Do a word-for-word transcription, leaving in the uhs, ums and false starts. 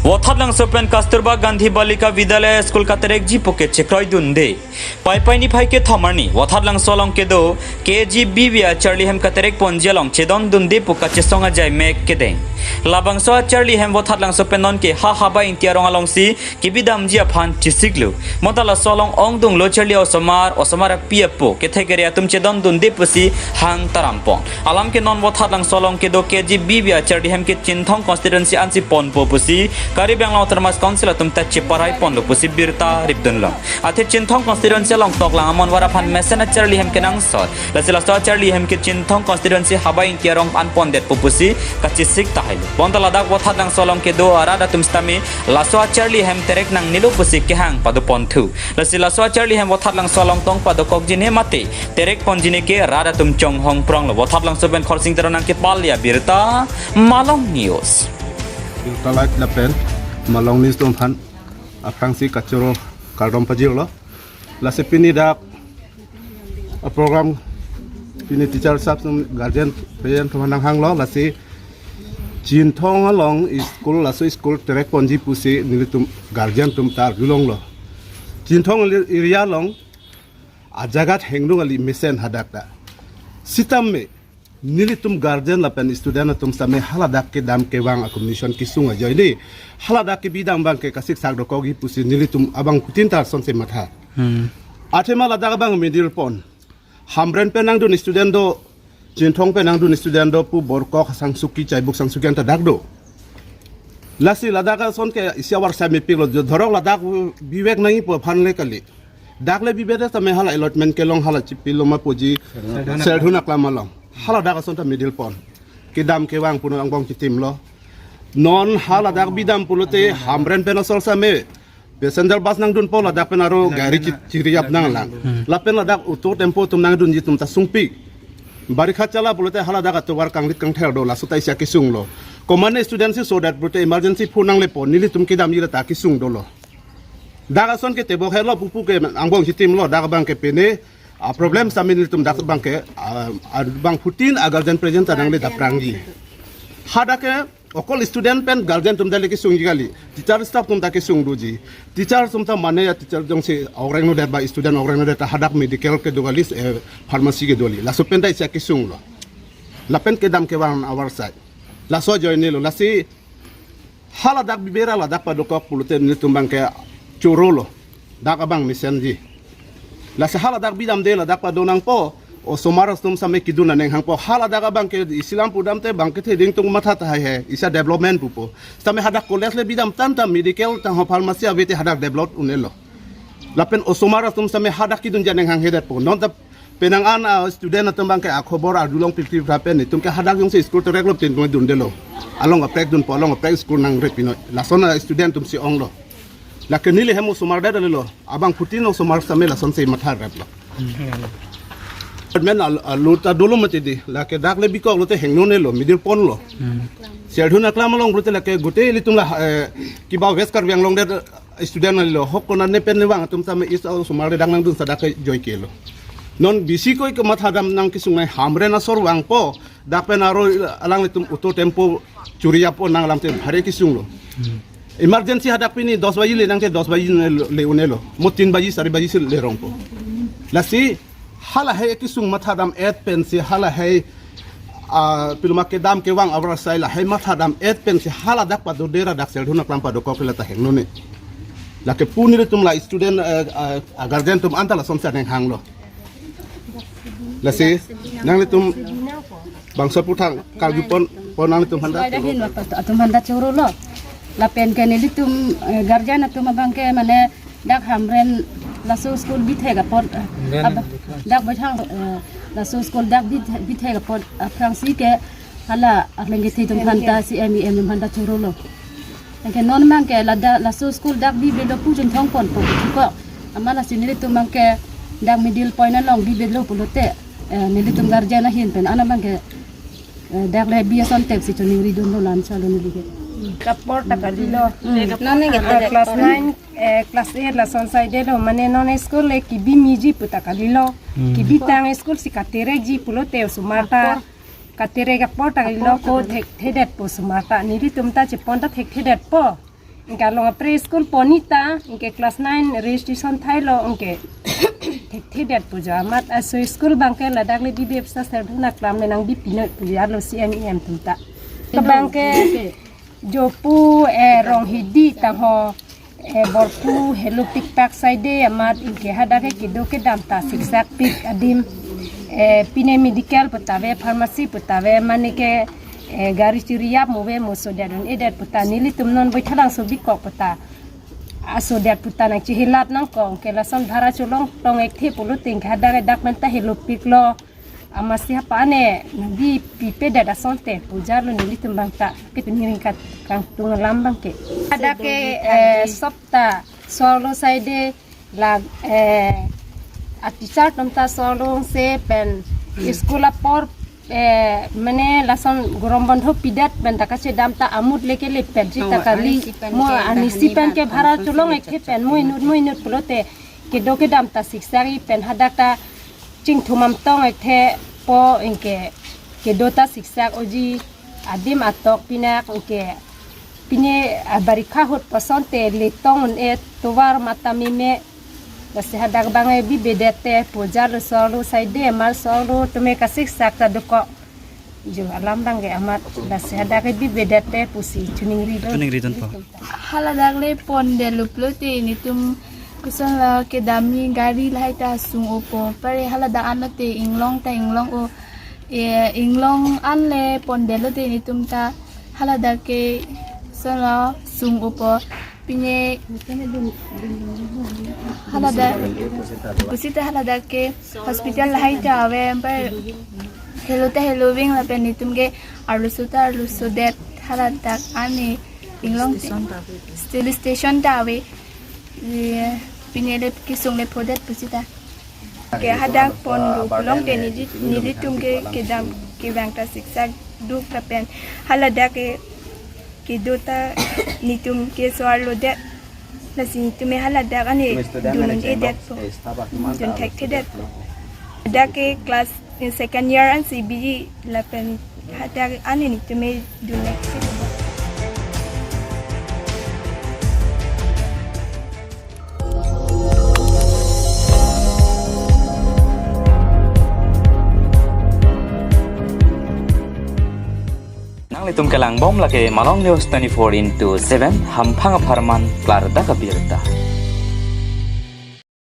Vothatlangso pen Kasturba Gandhi Balika Vidyalaya School katerekji pu ke chekroidunde. Paipai niphai kethom arni Vothatlangso along kedo K G B V acharli hem katerekponji along chedondunde pu kachesong ajai mek kedeng. Labangso acharli hem Vothatlangso pen nonke ha Haba Ingti arong alongsi kebidamji aphan chesiklo. Bonta laso along ongdunglo charli osomar, osomar api apo, kethek kere atum chedondunde pusi hang tarampon. Alam ke non Vothatlangso along kedo K G B V acharli hem ke Chinthong constituency ansi ponpo pusi Karbi Anglong Autonomous Council atum ta cheparai ponlo pusi birta ripdunlo. Athe Chinthong constituency along toklang amonvar aphan mesen acharli hem kenangsot. Lasi laso acharli hem ke Chinthong constituency Haba Ingti arong an pondetpo pusi kachesik tahailo. Bonta ladak Vothatlangso along kedo arat atum sitame laso acharli hem terek nangnelo pusi kehang padoponthu. Lasi laso acharli hem Vothatlangso along tong padokokji ne mate terekponji ne ke rat atum chonghong pronglo. Vothatlangso pen Khorsing Teron nangkepale abirta, Malong News. Birta light lapen Malong News atum aphan aphrangsi kachoro kardom pajirlo. Lasi pini dak a program pini teacher sahab atum, guardian, parent atum nanghanglo, lasi Chinthong along school, laso school terekponji pusi nelitum guardian atum ta arjulonglo. Chinthong area along ajagat hengdung kali mesen hadak ta. Sitame nelitum guardian lapen student atum sitame haladak kedam kevang a-condition kesung ajoine, haladak kebidam abangke kasik sak dokokji pusi nelitum abangphutin ta lasonsi matha. Hmm. Athema ladak abang middle pon. Hamren pen nangdun student do, Chinthong pen nangdun student do pu Borkok, Sangsuki, Chaibuk Sangsuki anta dak do. Lasi ladak ason ke isi avarsai mepiklo, jo dhorok ladak bivek nangji pu aphan le kali. Dak le bibet tame hala allotment kelong hala chipilo ma puji Serdhun Aklam along. Haladak ason ta middle pon. Kedam kevang punon angbong chitimlo. Non haladak bidam pulote Hamren pen asol sitame passenger bus nangdunpo, ladak pen aro gari chi-, chiriyap nanglang. Hmm. Lapen ladak auto tempo atum nangdunji atum ta sungpik. Barikha chala pulote haladak atovar kanglit kangther do, laso ta isi akesung lo. Komatne student si sodet pulote emergency phone nanglepo, nelitum kedamji lata kesung dolo. Dak ason ke tebok helo pupu ke angbong chitimlo, dak abangke pine a problem sitame nelitum dak abangke, a, abangphutin a guardian present ta nangle daprangji. Hadak ke okol student pen guardian atum dale kesungji kali. Teacher staff atum ta kesung doji. Teacher atum ta mane ya teacher jongsi ogreng nodet ba student ogreng nodet ta hadak medical kedo kali, eh, pharmacy kedo kali. Laso pen ta isi akesung lo. Lapen kedam kevang avarsai. Laso ajoine lo. Lasi haladak bibera ladak padokok pulote nelitum abangke chorolo. Dak abang mesenji. Lasi haladak bidamde ladak pado nangpo, osomar atum sitame kedun aneng hangpo. Haladak abangke isilam pudamte abangke theding tung matha tahai he, isi a-development pupo. Sitame hadak college le bidam tangte medical tangho pharmacy avete hadak develop un-elo. Lapen osomar atum sitame hadak kedunji aneng hanghe detpo. Non ta penang an a student atum abangke akhobor adulong pilti rapen nelitum ke hadak jongsi school terek lo tin dundelo. Along kaprek dunpo, along kaprek school nangre pinoi. Lason a student atum si onglo. Lake neli hem osomar da dalelo. Abangphutin osomar sitame lasonsi matha replo. Men al-, alu ta dolo mati di. Lake dak le bikok lote hengno nelo, middle ponlo. Hmm. Serdhun Aklam along lote lake gute ilitum la, eh, kiba West Karbi Anglong de student lo, hok kona ne pen ne vang atum sitame isi osomar le dak nangdun sa dak ke joi kelo. Non bisi koi ke matha dam nangkesung nai Hamren asor vangpo, dak pen aro alanglitum auto tempo churiyappo nang alamte bhari kesunglo. Hmm. Emergency hadak pini dos baji le nangte dos baji le, le un-elo. Mo tin baji, sari baji si lerongpo. Lasi halahei kesung matha dam-et pensi halahei, ah, piloma kedam kevang avarsai lahei matha dam-et pensi haladak padodera dak Serdhun Aklam padokok lata hengno ne. Lake pu nelitum la student, eh, eh, a guardian atum anta lasonsi aneng hanglo. Lasi nanglitum bangso aphuthak karju pon, pon nanglitum aphan ta. Sulai dahin waktu atum aphan ta chorolo. Lapen ke nelitum, eh, guardian atum abangke mane dak Hamren laso school bithek apot, eh, ab-, dak Baithang, eh, laso school dak bith-, bithek apot aphrangsi ke hala arleng kethe atum aphan ta C M E M atum aphan ta chorolo. Anke non abangke ladak laso school dak bibelo pu Chinthong ponpo pu ko. Amat lasi nelitum abangke dak middle point along bibelo pulote, eh, nelitum guardian ahin pen ana abangke, eh, dak le bi ason tepsi choningri dunlo, lam chalo neli ke. Kapor ta kalilo. Hmm. Non ne ke ah, class nine, eh, class eight lason saidelo, mane non school le kebi miji pu ta kalilo. Hmm. Kebitang school si katerekji pulote osomar ta katerek apor ta kalilo, ko thekthedetpo osomar ta. Nelitum ta chepon ta thekthedetpo. Anke along a-preschool pon-i ta, anke class nine registration thailo, anke thekthedet pu jo amat aso school abangke ladak le bibe psa serdhuna klam le nangbi pinoi pu arlo C M E M atum ta. Abangke jopu, eh, Ronghidi tangho, eh, borpu helopik pak saide amat anke hadak ke kedo kedam ta siksak pik adim, eh, pine medical pu ta ave, pharmacy pu ta ave, mane ke, eh, gari chiriyap mo ave mo sodet un-edet pu ta nelitum non Boithalangso bikok pu ta asodet pu ta nangchihilat nangkok, anke lason bhara cholong tong ekthe pulote anke hadak hadak pen ta helopiklo. Amatsi hapa ne nangbi pipedet asonte pu arlo nelitum abang ta ke pini ring kat kangtung alam abangke. Hadak ke, eh, sop ta so-arlo saide la, eh, a-teacher atum ta so-arlo se pen school apor, eh, mane lason gorom bondho pidet pen ta kachedam ta amut le kelepetji ta kali. Mo anisi pen ke bhara cholong ekthe pen mo inut mo inut pulote kedo kedam ta siksak-i pen hadak ta chingthum amtong ekthe po anke kedo ta siksak oji adim atok pinak anke pine, ah, barikha ahut pu asonte letong un-e tovar mata meme. Lasi hadak abangke bibedet te pu arlo so-arlo saide amat so-arlo atum ke kasiksak ta dokok. Jo alam abangke amat lasi hadak ke bibedet te pusi choningri lo. Choningri dunpo. Haladak le pondetlo pulote netum kosonlo kedam-i gari lahai ta sung-opo. Pare haladak anlote inglong ta inglong-o. Eh, inglong an le pondetlote netum ta haladak ke kosonlo sung-opo. Pine haladak pusita haladak ke hospital lahai ta ave, anpar helo ta heloving lapen netum ke arloso ta arlosodet haladak ani inglong police station ta ave. Ye, pine le kesung le phodet pusita. Ke hadak pon ru pulote neli, nelitum ke kedam kevang ta siksak duk lapen haladak ke kedo ta netum ke so-arlodet. Lasi netum ke haladak ani dun un-edet po. Dun thekthedet po. Hadak ke class, eh, second year ansi biji lapen hadak ani netum ke dun thekthedet po. Nanglitum kelang bom lake Malong News twenty-four into seven, hamphang apharman klardak abirta.